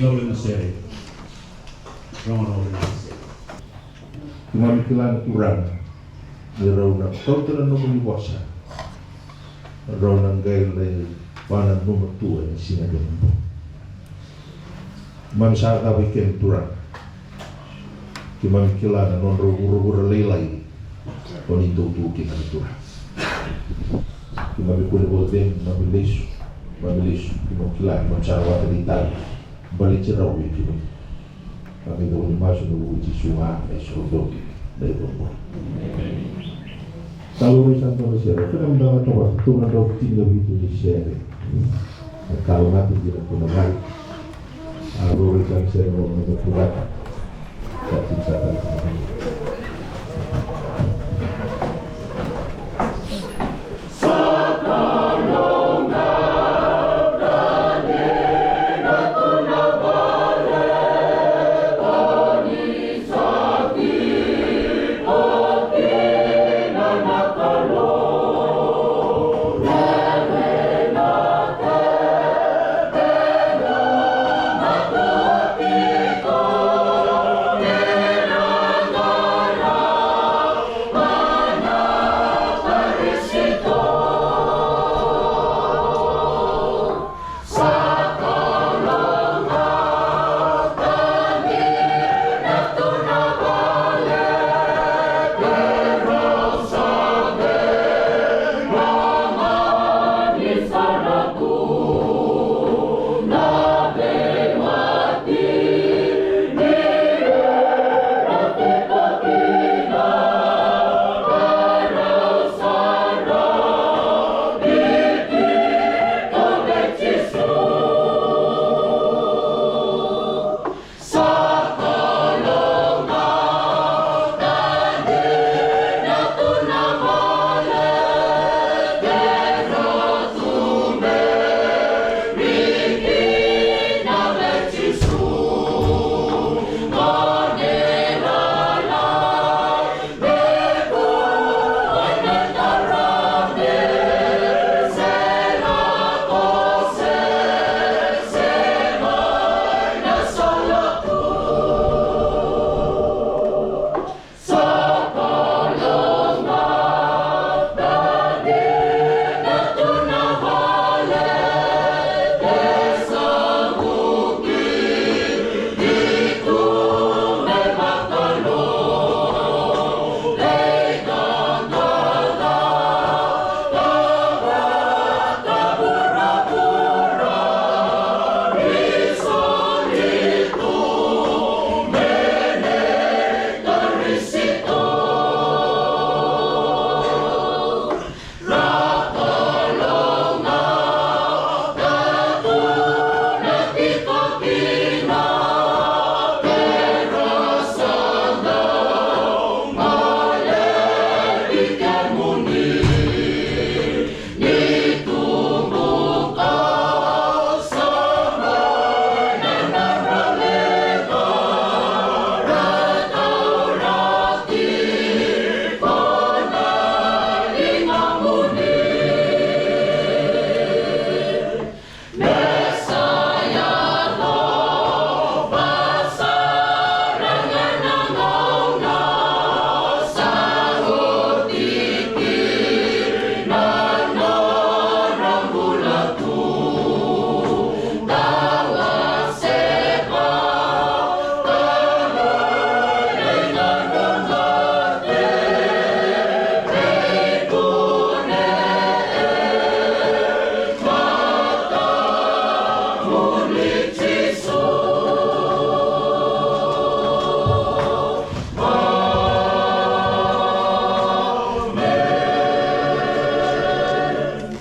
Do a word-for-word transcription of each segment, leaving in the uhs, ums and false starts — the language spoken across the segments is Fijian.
Tolu na sere. Rogo na olu na sere. Keimami kila na Turaga ni rau na kauta na nomuni vosa, rau na qai lai vakananuma tu ena siga nikua. Keimami sa cava i kemu Turaga. Keimami kila na nodrau vuravura lailai o ni dau tu kina na Turaga. Keimami kune vakacegu, keimami lesu, keimami lesu, keimami kila, keimami sa rawata na itavi. Baleti rau vei keimami. Keimami cau ni masu ena vuku i Jisu ga na iSoro dodonu, na iVakabula. Sa laurai sara na dua na sere, keimami dau na toka, tu na drau tini na vitu ni sere. Na kalo na tu dina tu na mai. A laurai sara na sere, na, na, na, na, na, na, na, na,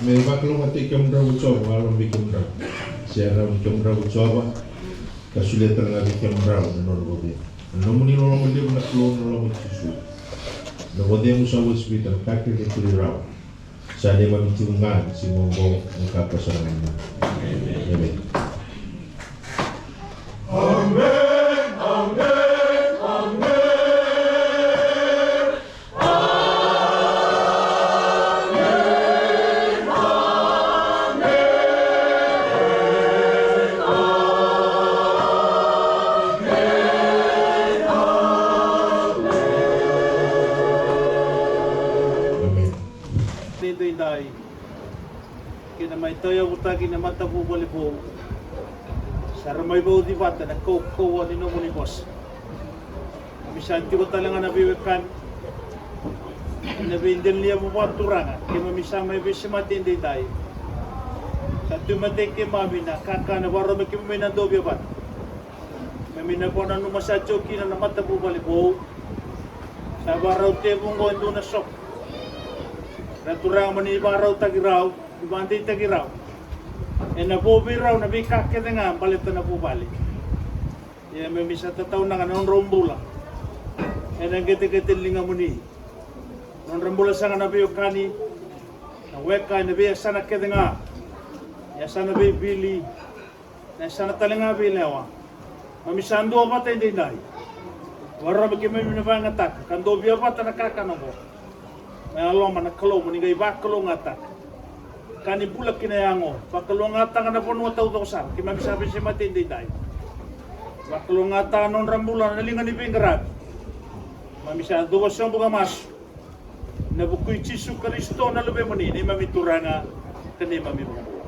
Me vakalougatataki kemudrau ko Jiova, vakalougatataki kemudrau. Serau ni kemudrau ko Jiova, ka solia tale ga vei kemudrau na nona vakacegu. Na nomuni loloma levu na Kalou, na loloma i Jisu, na vakacegu sa uasivita, na ka kece e turi rawa. Sa neimami tiko ga ena siga oqo, na ka ko sa na ganima. Emeni. Amen, amen, amen. Mai tauyavutaki na matavuvale vou. Sa ra mai vauci vata na kaukauwa ni nomuni vosa. Keimami sa tiko tale ga na veiwekani ena veidelaniyavu vakaturaga, keimami sa mai veisemati edaidai. Sa tu mai vei keimami na kakana, vakarau me keimami na dovia vata. Keimami na vakananuma sa tiko kina na matavuvale vou. Sa vakarau tekivu oqo e dua na soqo. Na Turaga, mo ni vakarautaki rau, ni vakadeitaki rau. Ena vo vei rau na veika kece ga baleta na vuvale. Ia keimami sa tataunaka na nodrau bula ena qeteqete ni ligamuni. Nodra bula saka na veiwekani, na weka ena veiyasana kece ga, yasana veivili, na yasana tale ga veilewa. Keimami sa dua vata edaidai. Vakarau me keimami na vakayagataka ka dovia vata na kakana oqo. Me yaloma na Kalou, mo ni qai vakalougatataka. Ka ni bula ki na yago, vakalougatataka na vanua taucoko sara keimami sa veisemati edaidai. Vakalougatataka na nodra bula na liga ni veiqaravi. Keimami sa cuva sobu ka masu ena vuku i Jisu Karisito na Luvemuni, neimami Turaga ka neimami iVakabula.